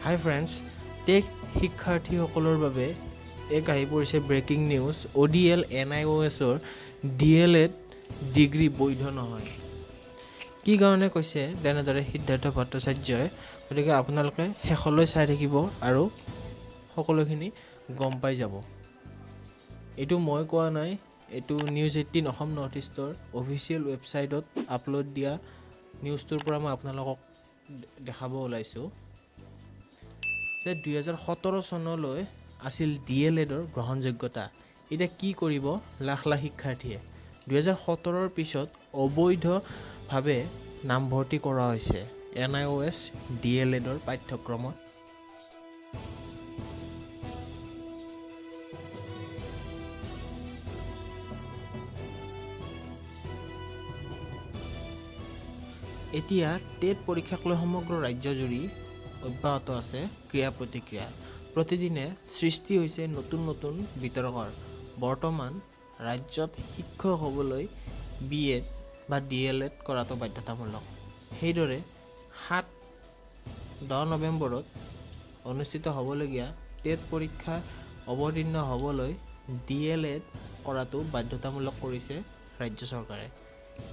হাই friends, TET শিক্ষাৰ্থীসকলৰ বাবে এক আহি পৰিছে breaking news. O' D L N I অ' এছৰ ডি এল এড ডিগ্ৰী বৈধ নহয়। কি কাৰণে কৈছে তেনেদৰে সিদ্ধাৰ্থ ভট্টাচাৰ্যই? গতিকে আপোনালোকে শেষলৈ চাই থাকিব আৰু সকলোখিনি গম পাই যাব। এইটো মই কোৱা নাই, এইটো নিউজ 18 অসম নৰ্থ ইষ্টৰ অফিচিয়েল ৱেবছাইটত আপলোড দিয়া নিউজটোৰ পৰা মই আপোনালোকক দেখাব ওলাইছোঁ যে 2017 চনলৈ আছিল ডি এল এডৰ গ্ৰহণযোগ্যতা। এতিয়া কি কৰিব লাখ লাখ শিক্ষাৰ্থীয়ে? 2017ৰ পিছত অবৈধভাৱে নামভৰ্তি কৰা হৈছে N I O' S D L এডৰ পাঠ্যক্ৰমত। এতিয়া টেট পৰীক্ষাক লৈ সমগ্ৰ ৰাজ্যজুৰি অব্যাহত আছে ক্ৰিয়া প্ৰতিক্ৰিয়া। প্ৰতিদিনে সৃষ্টি হৈছে নতুন নতুন বিতৰ্কৰ। বৰ্তমান ৰাজ্যত শিক্ষক হ'বলৈ বি এড বা ডি এল এড কৰাটো বাধ্যতামূলক। সেইদৰে 7-10 নৱেম্বৰত অনুষ্ঠিত হ'বলগীয়া টেট পৰীক্ষা অৱতীৰ্ণ হ'বলৈ ডি এল এড কৰাটো বাধ্যতামূলক কৰিছে ৰাজ্য চৰকাৰে।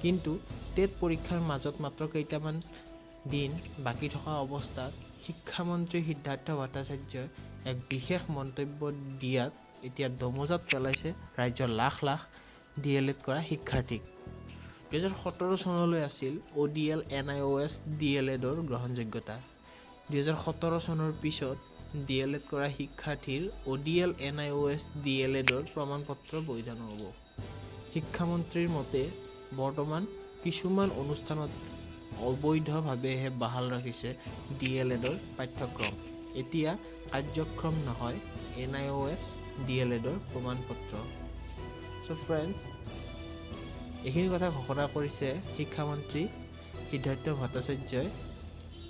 কিন্তু টেট পৰীক্ষাৰ মাজত মাত্ৰ কেইটামান দিন বাকী থকা অৱস্থাত শিক্ষামন্ত্ৰী সিদ্ধাৰ্থ ভট্টাচাৰ্যই এক বিশেষ মন্তব্য দিয়াত এতিয়া দমোজাত পেলাইছে ৰাজ্যৰ lakh lakh D El Ed কৰা শিক্ষাৰ্থীক। 2017 চনলৈ আছিল O' D L N I O' S D L এডৰ গ্ৰহণযোগ্যতা। 2017 চনৰ পিছত ডি এল এড কৰা শিক্ষাৰ্থীৰ অ' D L N I O' S D L এডৰ প্ৰমাণপত্ৰ বৈধ নহ'ব। শিক্ষামন্ত্ৰীৰ মতে, বৰ্তমান কিছুমান অনুষ্ঠানত অবৈধভাৱেহে বাহাল ৰাখিছে ডি এল এডৰ পাঠ্যক্ৰম। এতিয়া কাৰ্যক্ষম নহয় N I O' S D L এডৰ প্ৰমাণপত্ৰ। চ' ফ্ৰেণ্ডছ, এইখিনি কথা ঘোষণা কৰিছে শিক্ষামন্ত্ৰী সিদ্ধাৰ্থ ভট্টাচাৰ্যই,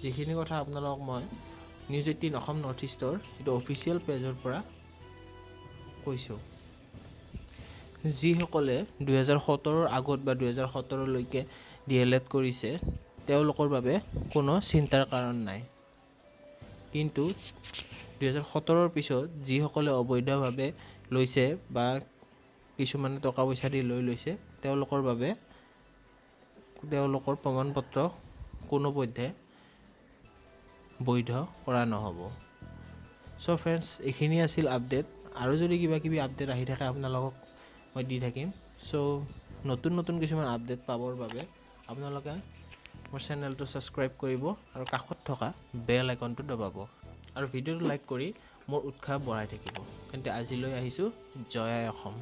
যিখিনি কথা আপোনালোকক মই নিউজ 18 অসম নৰ্থ ইষ্টৰ এইটো অফিচিয়েল পেজৰ পৰা কৈছোঁ। যিসকলে 2017ৰ আগত বা 2017লৈকে ডি এল এড কৰিছে, তেওঁলোকৰ বাবে কোনো চিন্তাৰ কাৰণ নাই। কিন্তু 2017ৰ পিছত যিসকলে অবৈধভাৱে লৈছে বা কিছুমানে টকা পইচা দি লৈ লৈছে, তেওঁলোকৰ বাবে তেওঁলোকৰ প্ৰমাণপত্ৰ কোনোপধ্যে বৈধ কৰা নহ'ব। চ' ফ্ৰেণ্ডছ, এইখিনি আছিল আপডেট। আৰু যদি কিবা কিবি আপডেট আহি থাকে, আপোনালোকক মই দি থাকিম। চ' নতুন নতুন কিছুমান আপডেট পাবৰ বাবে আপোনালোকে মোৰ চেনেলটো ছাবস্ক্ৰাইব কৰিব আৰু কাষত থকা বেল আইকনটো দবাব আৰু ভিডিঅ'টো লাইক কৰি মোৰ উৎসাহ বঢ়াই থাকিব। তেন্তে আজিলৈ আহিছোঁ। জয় আই অসম।